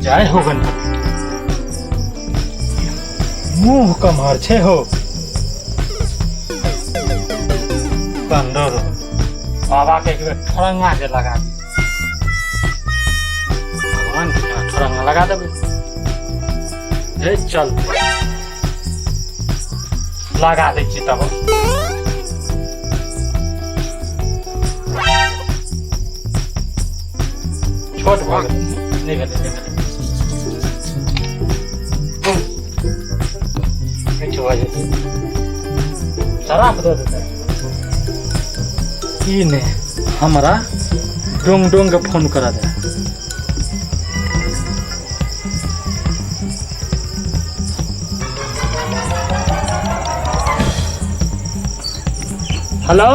जय हो गणपति। मुंह कमहर छे हो कंदर बाबा के एक बेर ठरंगा जे लगा दी भगवान के ठरंगा लगा देबै। हे चल लगा दै छी तब। छोट भऽ गेलै, नहि भेलै, नहि भेलै, किछु भऽ जेतै, शराब दऽ देतै। ई नहि हमरा डोंग डोंग के फोन करा दे। हेलो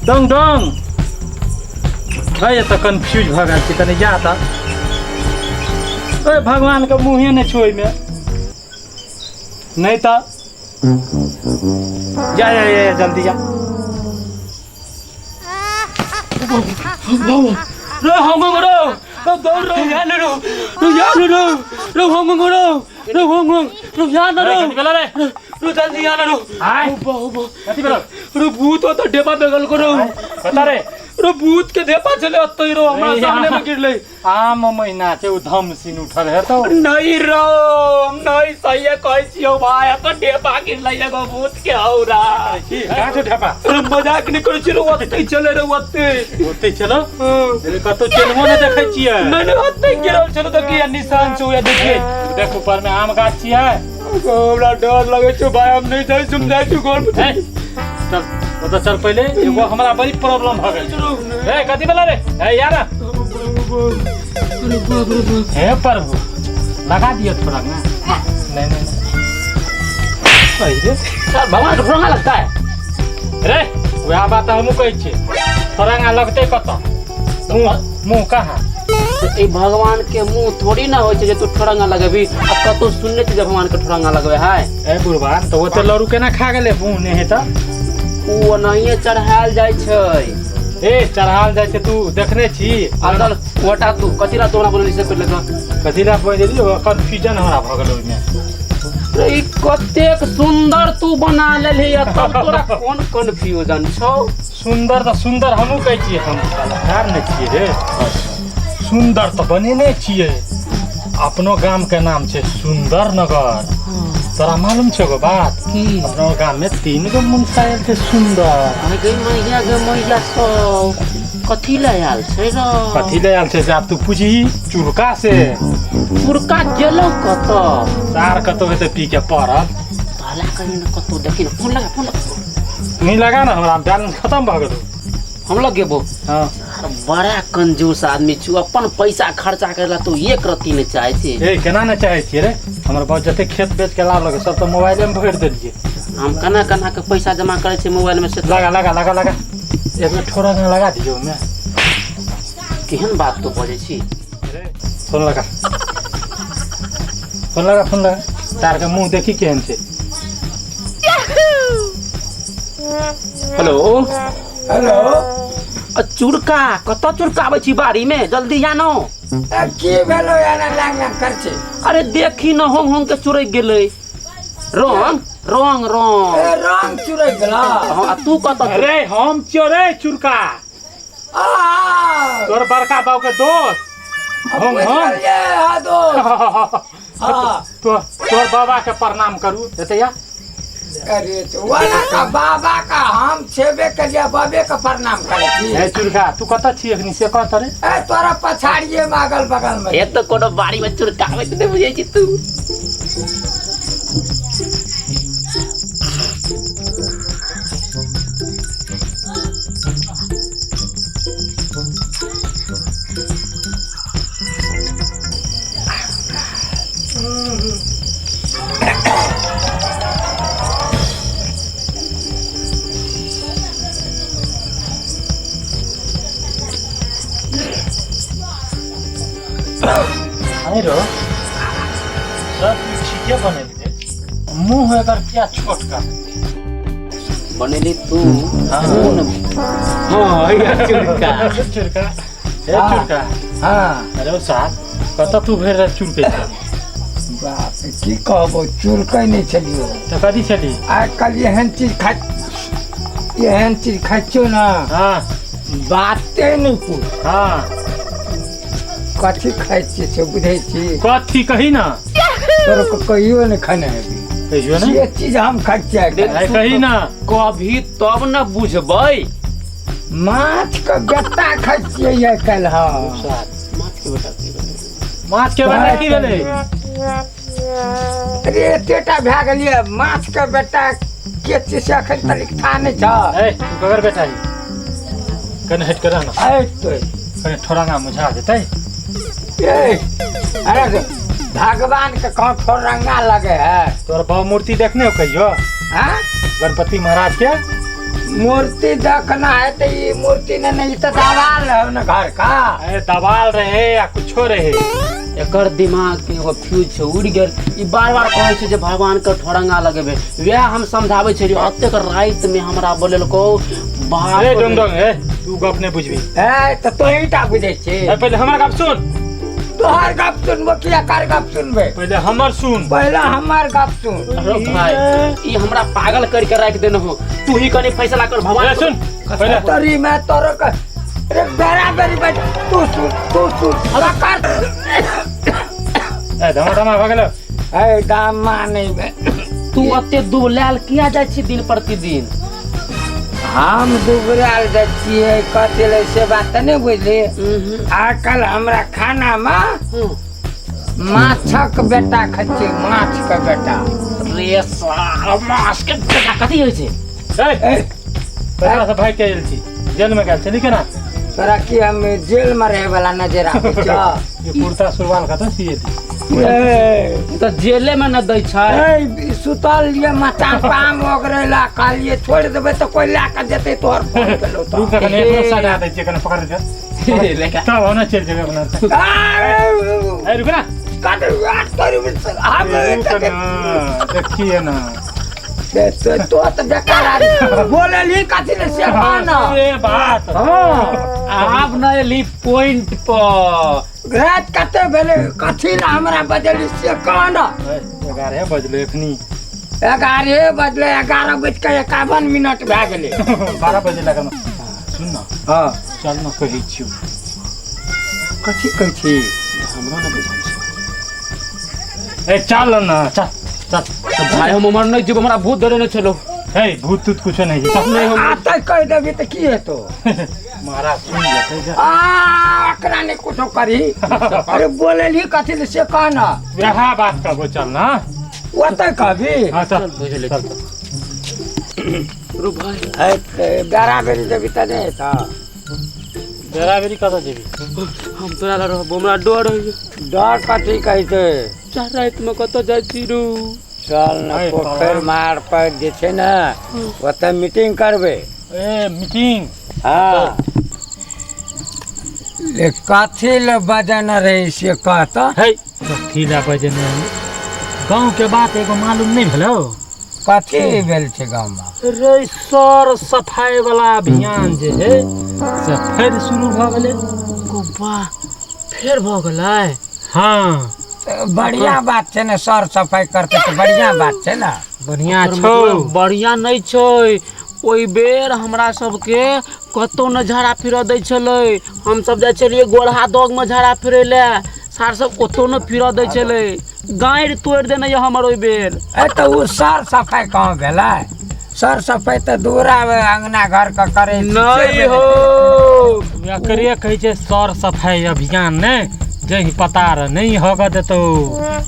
डोंग डोंग है, एतऽ कन्फ्यूज भऽ गेल छी कनि, जा तऽ। ओए भगवान के मुँहे नहि छौ ओहिमे, नहि तऽ जा जा जा, जल्दी जा। रे हम रो दौड़ रो यान रो रो यान रो रो हम रो रो हम रो यान रो रे रो जल्दी यान रो। आय कथी भेलो रो? भूत हो तो ढेपा बेगल करो। कता रे? रो भूत के ढेपा छले ओतै रो, हमरा सामने में गिरलै। आम महीना छै, ओ धम सीन उठल हेतौ। नहीं रो नहीं, सही कहै छियौ भाई, एतऽ ढेपा गिरलै एगो भूत के। हौरा कहाँ छौ ढेपा? रे मजाक नहीं करै छी रो, ओतै चले रे, ओतै ओतै चलो। रे कतौ चिन्हो नहि देखै छियै। नहीं नहीं, ओतै गिरल छलो, देखिए निशान छौ, या देखिए। देख ऊपर में आम गाछ छियै। हमरा डर लगै छौ भाई, हम नहीं जाइ छी, हम जाइ छी घर पर। चल ओतऽ चल पहिले, एगो हमरा बड़ी प्रॉब्लम भऽ गेल। ए कथी भेलै रे? ए यार हे प्रभु लगा दियो थोड़ा ना। नहीं नहीं नहीं अरे सर भगवान के ठोरंगा लगता है रे, वएह बात हमहूँ कहै छियै, थोड़ा लगतै कतऽ, मुँह मुँह कहाँ? तऽ ई भगवान के मुंह थोड़ी ना होइ छै जे तू ठोरंगा लगेबी। आ कतौ सुनने छी जे भगवान के ठोरंगा लगबे है? ए बुढ़बा, तऽ ओते लड़ू केना खा गेलै? मुँह नहि है तऽ ओ ओनाहिए चढ़ायल जाइ छै। ए चढ़ायल जाइ छै, तू देखने छी? आ चल ओटा, तू कथी ला तोरा बोलली से पहिले तऽ? कथी ला बोलि देलियै? कन्फ्यूजन हमरा भऽ गेल ओहिमे। रे ई कतेक सुंदर तू बना लेलही आ तब तोरा कोन कन्फ्यूजन छौ? सुन्दर तऽ सुन्दर हमहूँ कहै छियै, हम कलाकार नहि छियै रे, सुन्दर तऽ बनेने छियै। अपनो गाम के नाम छै सुन्दर नगर। तोरा मालूम छै एगो बात? की? अपनो गाम में 3 गो मुंसा आयल छै सुन्दर। अरे गई मैया गे मैया, सब कथी लए आयल छै रे? कथी ले आयल छै से आब तू पूछही चुरका से। चुरका गेलौ कतऽ? सार कतौ हेतै पी के पड़ल। तहला करी ने कतौ, देखी ने। फोन लगा, फोन लगा। नहीं लगा ना, हमरा बैलेंस खत्म भऽ गेलो। हम लगेबो। हाँ। बड़ा कंजूस आदमी छु, अपन पैसा खर्चा करे ला तू एक रत्ती नहीं चाहे छी। ए केना नहीं चाहे छियै रे, हमर बाप जते खेत बेच के लाबलक सब तऽ मोबाइले में भरि देलियै। हम केना केना के पैसा जमा करे छी मोबाइल में से। लगा लगा लगा लगा, एक बेर ठोरा में लगा दियौ में। केहन बात तू बजै छी? फोन लगा, फोन लगा, फोन लगा, तार के मुंह देखी केहन छै। Hello hello. आ चुरका कतऽ चुरकाबै छी बाड़ी में? जल्दी आनो। की भेलो एना लांग लांग कर छी? अरे देखी न, होंग होंग के चुरक गेलै, रंग रंग रंग। ए रंग चुरक गेला। हाँ, आ तू कतऽ? अरे हम चोरे चुरका, आ तोर बड़का बाबू के दोस्त होंग होंग। हाँ दोस्त, हाँ। तो तोर बाबा के प्रणाम करू एते या। अरे तो वाला का बाबा का हम छेबे करिया, बाबे का प्रणाम करे छी। ए चुरका, तू कतऽ छी अखनी से कह तरे? ए तोरा पछाड़िए में अगल बगल में। ए तो कोनो बाड़ी में चुरकाबै त नहि बुझै छी तू। नहीं रो, सब ठीके बनेलियै, मुंह एकर किया छोट कर बनेली तू सुन। हाँ, ये चुड़का। चुड़का, ए चुड़का। हाँ। अरे साहब, कतऽ तू भरि राति चुड़कै छली? बाप रे, की कहबो, चुड़कै नहि छलियो। तऽ कथी छली? आइ काल्हि एहन चीज खाइ, एहन चीज खाइ छियौ ने। हाँ। बाते नहि पूछ। हाँ। कथी खाइ छियै से बुझै छी? कथी कही ना। तोरा को कहियो नहि खाने हेबी। कहियो ने। से चीज हम खाइ छियै आइ काल्हि। आइ कही ना। कभी तब न बुझबै। माछ के गत्ता खाइ छियै आइ काल्हि हम। माछ के बेटा की भेलै? माछ के बेटा की भेलै? अरे एतेटा भए गेलियै, माछ के बेटा के चीज से अखन तक था नहि छ। ए तू ककर बेटा ही? कने हट कर ना। ऐ तो कने ठोरांगा मुझा देतै। ए अरे भगवान के कहाँ ठोरंगा लगे है? तोर बाबा मूर्ति देखने हो कहियो? हाँ? गणपति महाराज के मूर्ति देखना है तो ये मूर्ति ने नहीं तो दवाल है ना घर का। अरे दवाल रहे या कुछो रहे, एकर दिमाग के एगो फ्यूज छै उड़ गेल। ई बार बार कहै छै जे भगवान के ठोरंगा लगेबे, वएह हम समझाबै छलियै। ओतेक राति में हमरा बोलेलको बाप ए डोंग डोंग, ए तू गप नहि बुझबी। ए तो तोही टा बुझै छी। ए पहिले हमर गप सुन। तोहर गप सुनबो कि एकर गप सुनबे? पहिले हमर सुन। पहिले हमर गप सुन। अरे भाई, ई हमरा पागल करके राख देने हो। तू ही कनी फैसला कर भगवान। ए सुन, पहिले तोरी में तोरो का अरे बराबरी बैठ, तू सुन, तू सुन। अरे कर। ए धमा धमा भ गेलो। ए दामा नहीं बे। तू अते दुबलायल किया जाइ छी दिन प्रतिदिन? हम दुबरायल जाइ छियै कथी लै से बात तऽ नहि बुझली। आइ काल्हि हमरा खाना में माछक बेटा खाइ छियै, माछ के बेटा। रे साला, माछ के बेटा कथी होइ छै? ए तोरा से भाई के आयल छी, जेल में गेल छली केना? तोरा की हम जेल में रहे वाला नजर आबै छौ? ये कुर्ता सुरवाल कतऽ सिएली? ए तऽ जेले में न दै छै। ए सुतल लिए मचान पाम ओगरेला, कहलिए छोड़ देबै तऽ कोइ लए कऽ जेतै तोहर फोन केलौ तऽ। रुक कने एकरो सजा दै छियै, कने पकड़ के। लेका। तब होना चलि जेबै अपना। अरे ए रुक ना। कट रात तोरी हम रुक ना, देखिए ना। तो तऽ बेकार आदमी बोलली कथी ले से कह ना। ए बात। हाँ। आब न एली पॉइंट पर। रात कते भेलै कथी ला हमरा बजली से कह ना। 11 बजलै एखनी। 11 बजलै, 11:51 भए गेलै। 12 बजे लगल। सुन ना। हाँ। चल ना कहै छियौ। कथी कहै छी? हमरो न बुझल छै। ए चल ना, चल चल। भाई हम उमर नहीं जेबो, हमरा भूत धरे नहि छलो। हे भूत तूत कुछो नहीं छै। नहीं हम आ तऽ कहि देबी तऽ की हेतौ? महाराज सुन लेतै जा। आ एकरा नहि कुछो करी। अरे बोलली कथी ले से कह ना। वएह बात कहबो, चल ना। ओतऽ कहबी? हाँ चल। बुझले। चल। रु भाई। ए बराबरी देबी तऽ नहि हेतौ। बराबरी कतऽ जेबी? हम तोरा लग रहबो, हमरा डर होइए। डर कथी कहै छै? चार राति में कतऽ जाइ छी रू? चल ना पोखरि मार पर जे छै ने ओतऽ मीटिंग करबै। A meeting? हाँ। ले कथी ले बजने रही से कहता? हे कथी ले बजने रही? गाँव के बात एगो मालूम नहीं भेलो। कथी भेल छै गाँव में? रे सर सफाई वाला अभियान जे है से फेर शुरू भऽ गेलै। वाह, फेर भऽ गेलै? हाँ। बढ़िया बात छै ने, सर सफाई करते तऽ बढ़िया बात छै ने। बढ़िया छौ। बढ़िया नहीं छै। ओहि बेर हमरा सबके कतौ न झाड़ा फिरऽ दै छलै। हम सब जाइ छलियै गोरहा दग में झाड़ा फिरै लए, सार सब ओतौ न फिरऽ दै छलै। गाड़ि तोड़ि देने यऽ हमर ओहि बेर। ए तऽ ओ सर सफाई कहाँ भेलै? सर सफाई तऽ दूरा अंगना घर के करै नहीं हो। एकरे कहै छै सर सफाई अभियान ने, जही पतार नहीं हग देतौ,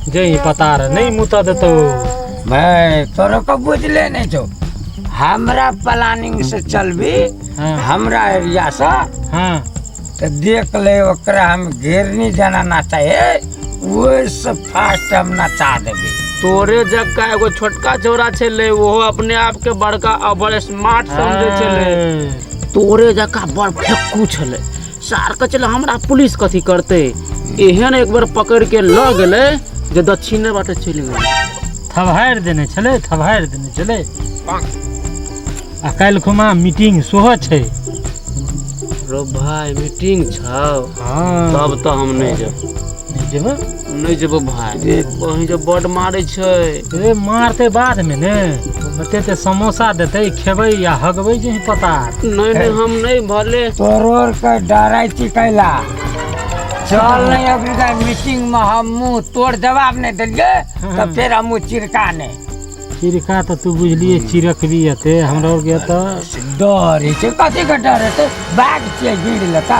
जही पतार नहीं मुत देतौ। भाई तोरो के बुझले नहीं छौ। हमरा प्लानिंग से चलबी। हाँ। हमरा एरिया से। हाँ। तो देख ले ओकरा हम घेरनी जाना ना चाहिए, ओहिसे फास्ट हम नचा देबी। तोरे जक्का एगो छोटका छौड़ा छलै, ओहो अपने आप के बड़का अबर स्मार्ट समझै छलै। तोरे जक्का बड़ फेक्कू छलै। सार के छलै हमरा पुलिस कथी करतै। एहन एक बेर पकड़ के लऽ गेलै जे दक्षिणे बाटे चलि गेलै। थबहारि देने छलै, थबहारि देने छलै। आ काल्हि खुमा मीटिंग सेहो छै। रो भाय मीटिंग छौ? हँ। तब तऽ हम नहि जेब। नहि जेबै? नहि जेबो भाय, वहीं जे बड मारै छै। रे मारतै बादमे ने, एते एते समोसा देतै, खेबै या हगबै जे पता। नहि नहि, हम नहि भले। तोरो के डराइ छी कैला? चल नहीं अभी मीटिंग में, हम मुँह तोड़ जवाब नहीं देलिए तऽ फेर हमहूँ चिरका नहीं। चिरका तऽ तू बुझलिए चिरकबी एते हमरा आरके तऽ डर होइ छै। कथी के डर हेतै? बाघ छियै, गिर लेता।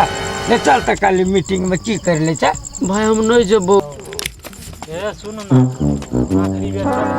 ले चल तऽ, काल्हि मीटिंग में की कर ले छै। भाय हम नहि जेबो। ए सुन ना, आखिरी बेर चल।